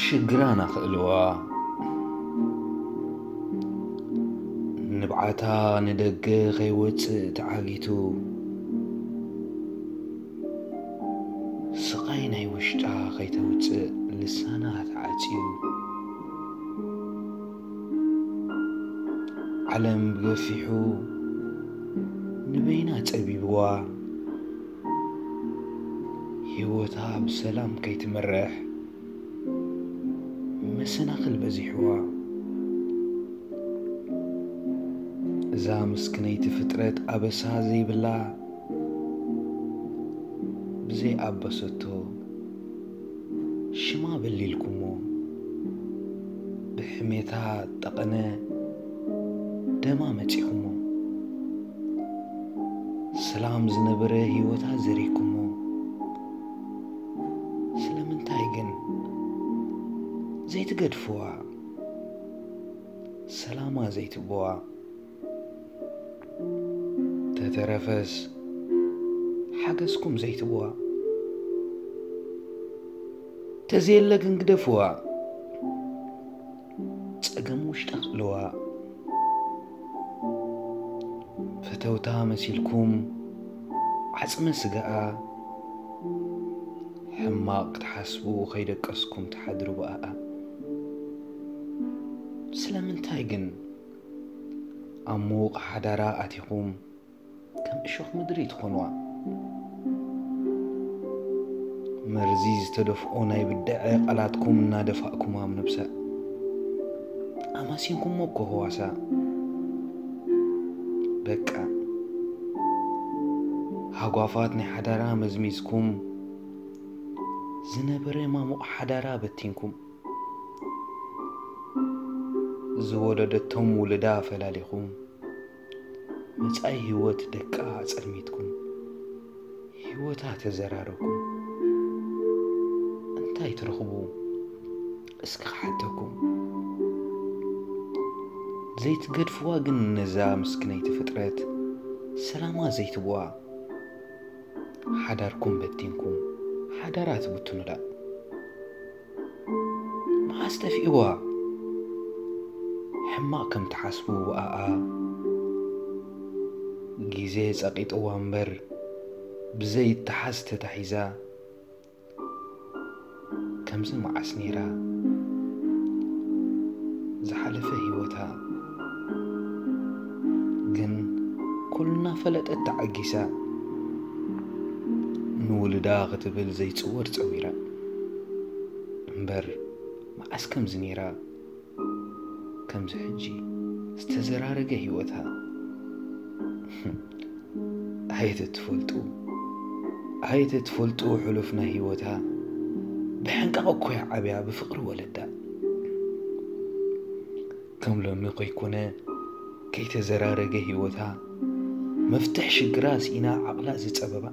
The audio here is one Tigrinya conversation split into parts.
ሽግራና ክእልዋ፣ ንብዓታ ንደገ ከይወጽእ ተዓጊቱ፣ ስቓይ ናይ ውሽጣ ከይተውጽእ ልሳና ተዓጽዩ፣ ዓለም ብገፊሑ ንበይና ጸቢብዋ፣ ህይወታ ብሰላም ከይትመርሕ መሰናኽል በዚሕዋ። እዛ ምስክነይቲ ፍጥረት ኣበሳ ዘይብላ፣ ብዘይ ኣበሰቶ ሽማ በሊልኩሞ፣ ብሕሜታ ጠቐነ ደማ መጺኹሞ። ሰላም ዝነበረ ህይወታ ዘሪኩሞ። ስለምንታይ ግን ዘይትገድፍዋ? ሰላማ ዘይትቦዋ? ተተረፈስ ሓገዝኩም ዘይትቦዋ? ተዘየለ ግን ግደፍዋ። ጸገም ውሽጣ ክእልዋ። ፈተውታ መሲልኩም ዓጽመ ስጋኣ፣ ሕማቕ ክትሓስቡ ከይደቀስኩም ትሓድሩ ብኣኣ። ስለምንታይ ግን ኣብ ምዉቕ ሓዳራ ኣቲኹም ከም እሾኽ ምድሪ ትኾንዋ? መርዚ ዝተደፍኦ ናይ ብድዐ ቃላትኩም እናደፋእኩም ኣብ ነብሳ ኣማሲንኩሞ እኮ ህዋሳ። በቃ፣ ሃጓፋት ናይ ሓዳራ መዝሚዝኩም፣ ዝነበረ ማሙቕ ሓዳራ በቲንኩም፣ ዝወለደቶም ውልዳ ፈላሊኹም፣ መጻኢ ህይወት ደቃ ኣጸልሚትኩም፣ ህይወታ ተዘራረኩም። እንታይ ትረኽቡ? እስኪ ክሓተኩም። ዘይትገድፍዋ ግን ነዛ ምስክነይቲ ፍጥረት፣ ሰላማ ዘይትብዋ። ሓዳርኩም በቲንኩም፣ ሓዳራ ትብትኑላ። መዓስ ጠፊእዋ? ሕማቕ ከም ትሓስቡ ብኣኣ፣ ግዜ ጸቒጥዋ እምበር፣ ብዘይተሓዝ ተታሒዛ። ከምዚ መዓስ ነይራ ዝሓለፈ ህይወታ? ግን ኩልና ፈለጠት ተዓጊሳ፣ ንውልዳ ክትብል ዘይጽወር ጸዊራ። እምበር መዓስ ከምዚ ነይራ፣ ከምዚ ሕጂ ዝተዘራረገ ህይወታ? ኣየተ ትፈልጡ፣ ኣየተ ትፈልጡ፣ ሕሉፍ ናይ ህይወታ ብሕንቃቕ እኮ እያ ዓብያ ብፍቕሪ ወለዳ። ከም ሎሚ ከይኮነ፣ ከይተዘራረገ ህይወታ፣ መፍትሕ ሽግራ ስኢና ዓቕላ ዝጸበባ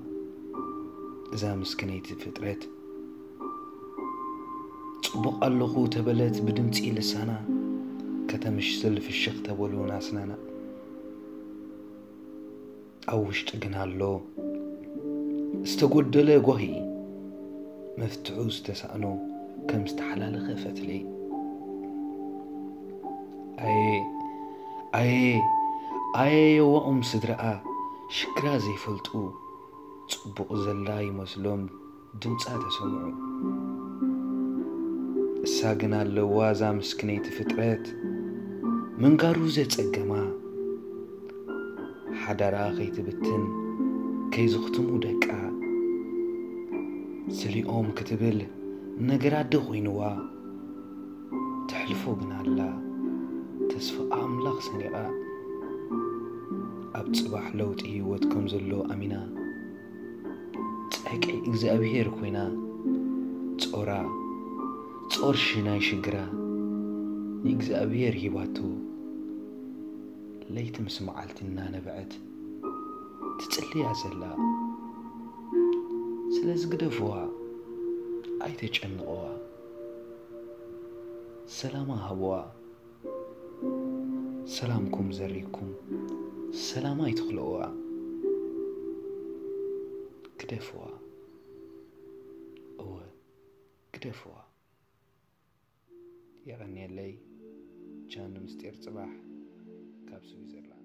እዛ ምስክነይቲ ፍጥረት፣ ጽቡቕ ኣለኹ ተበለት ብድምጺ ልሳና፣ ከተምስል ፍሽኽ ተበሉ ናስናና። ኣብ ውሽጢ ግን ኣሎ ዝተጎደለ ጓሂ፣ መፍትሑ ዝተሳእኖ ከም ዝተሓላለኸ ፈትሊ። ኣየ፣ ኣየ፣ ኣየ የዋኦም ስድራኣ ሽግራ ዘይፈልጡ፣ ጽቡቕ ዘላ ይመስሎም ድምጻ ተሰምዑ። እሳ ግን ኣለዋ እዛ ምስክነይቲ ፍጥረት፣ ምንጋሩ ዘጸገማ፣ ሓዳራ ከይትብትን ከይዝኽትሙ ደቃ፣ ስሊኦም ክትብል ነገር ኣደ ኮይንዋ። ተሕልፎ ግን ኣላ ተስፋ ኣምላኽ ሰኒቓ፣ ኣብ ጽባሕ ለውጢ ህይወት ከም ዘሎ ኣሚና፣ ጸቂ እግዚኣብሄር ኮይና፣ ጾራ፣ ጾር ሽናይ ሽግራ ንእግዚኣብሄር ሂባቶ፣ ለይቲ ምስ መዓልቲ እናነበዐት ትጽልያ ዘላ። ስለዚ ግደፍዋ፣ ኣይተጨንቕዋ፣ ሰላማ ሃብዋ። ሰላምኩም ዘሪኩም፣ ሰላማ ኣይትኽልእዋ። ግደፍዋ፣ እወ፣ ግደፍዋ። የቐንየለይ። ቻን ምስጢር ጽባሕ ካብ ስዊዘርላንድ።